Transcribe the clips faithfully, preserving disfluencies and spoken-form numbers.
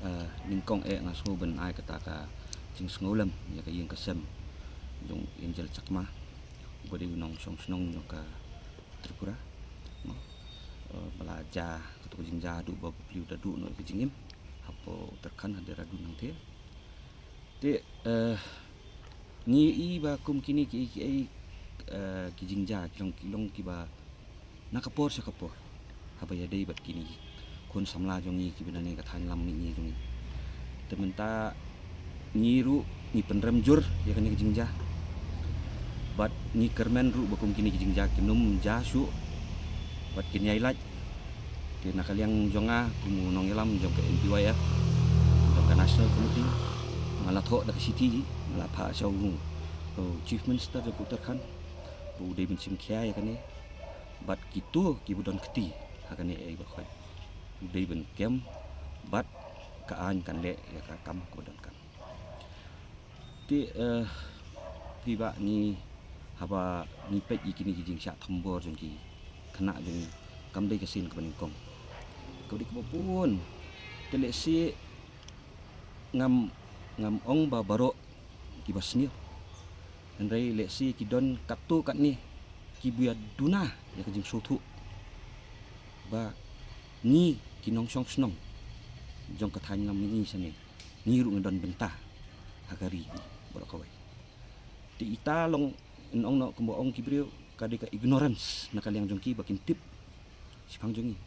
Nyngkong eh nga sngew ban ai kata ka jingsngewlem ïa ka ïing ka sem jong Angel Chakma, uba dei u nongshong shnong jong ka Tripura, mo. Eh, ba la jia kato ka jingjia haduh ba bapli u da duh noh ïa ka jingim hapoh Uttarakhand ha Dehradun hangtei. Te, eh, ngi i ba kum kine ki, ki, eh, ki jingjia ki long, ki long kiba na ka por sha ka por haba ïadei bad kine ki khun samla jong ngi kiba na ne ka thaiñ lam mihngi jong ngi. Te mynta ngi ruh ngi pynrem jur ïa kane ka jingjia. Bad ngi kyrmen ruh ba kum kine ki jingjia kin ym jia shuh bad kin ïai lait. Te na ka liang jong nga kum u nongïalam jong ka N P Y F, jong ka National Committee, nga la thoh da ka shithi, nga la phah sha u, u Chief Minister jong ka Uttarakhand, ba u dei ban shim khia ïa kane, bad kito kiba don kti ha kane eh ba khot, u dei ban kem bad ka aiñ kan leh ïa ka kam kaba donkam. Te, eh, phi ba ngi, haba ngi peit ïa kine ki jingshah thombor jong ki khynnah jong ngi, kam dei ka sien kaba nyngkong, ka dei kaba bun. Te lehse ngam, ngam ong ba baroh kiba sniew, hynrei lehse ki don katto katne kiba ïa duna ïa ka jingsngewthuh ba ngi ki nongshong shnong jong ka thaiñ lam mihngi sane, ngi ruh ngi don bynta ha ka ri hi baroh kawei. Te ita long, yn ong noh kumba ong ki briew, ka dei ka ignorance na ka liang jong ki ba kin tip shiphang jong ngi.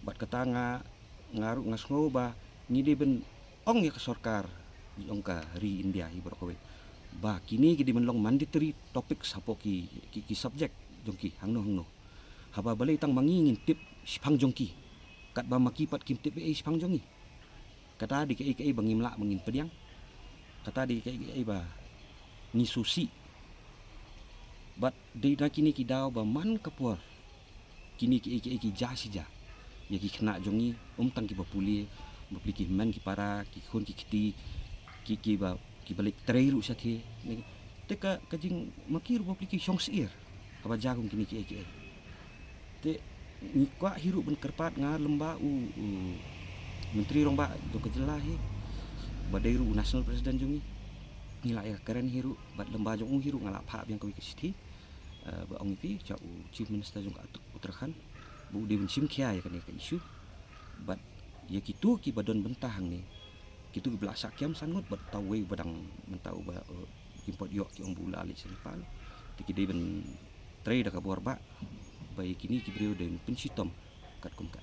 Bad kata nga, nga ruh nga sngew ba ngi dei ban ong ïa ka sorkar jong ka ri India hi baroh kawei ba kine ki dei ban long mandatory topics hapoh ki, ki, ki subject jong ki hangno hangno. Haba balei tang ma ngi ngin tip shiphang jong ki, katba ma ki pat kim tip ei ei shiphang jong ngi. Kata dei kaei kaei ba ngim lah ba ngin pdiang. Kata dei kaei kaei ba ngi sngewsih. Bad dei na kine ki daw ba man ka por kine kiei kiei ki jia shi jia ïa ki khynnah jong ngi, ym tang kiba pule, bapli ki hynmen ki para, ki khun ki kti, ki, kiba, kiba leit trei ruh shathie. Te ka, ka jing, ma ki ruh bapli ki shong syier haba jia kum kine kiei kiei. Te ngi kwah hi ruh ban kyrpad, nga lem bad u, u Myntri Rangbah jong ka jylla hi, ba dei ruh u National President jong ngi, ngi la ïakren hi ruh, bad lem bad jong u hi ruh nga la phah biang kawei ka shithi, eh, ba ong ïa phi sha u Chief Minister jong ka Ut-, Uttarakhand, ba u dei ban shim khia ïa kane ka issue. Bad ïa kito kiba don bynta hangne, kito kiba la shah kem san ngut, bad uta uwei uba dang mynta uba, eh, kim pat ïoh, ki ong ba u la leit sha Nepal. Te ki dei ban trei da ka bor bah ba ïa kine ki briew dei ban pynshitom katkum ka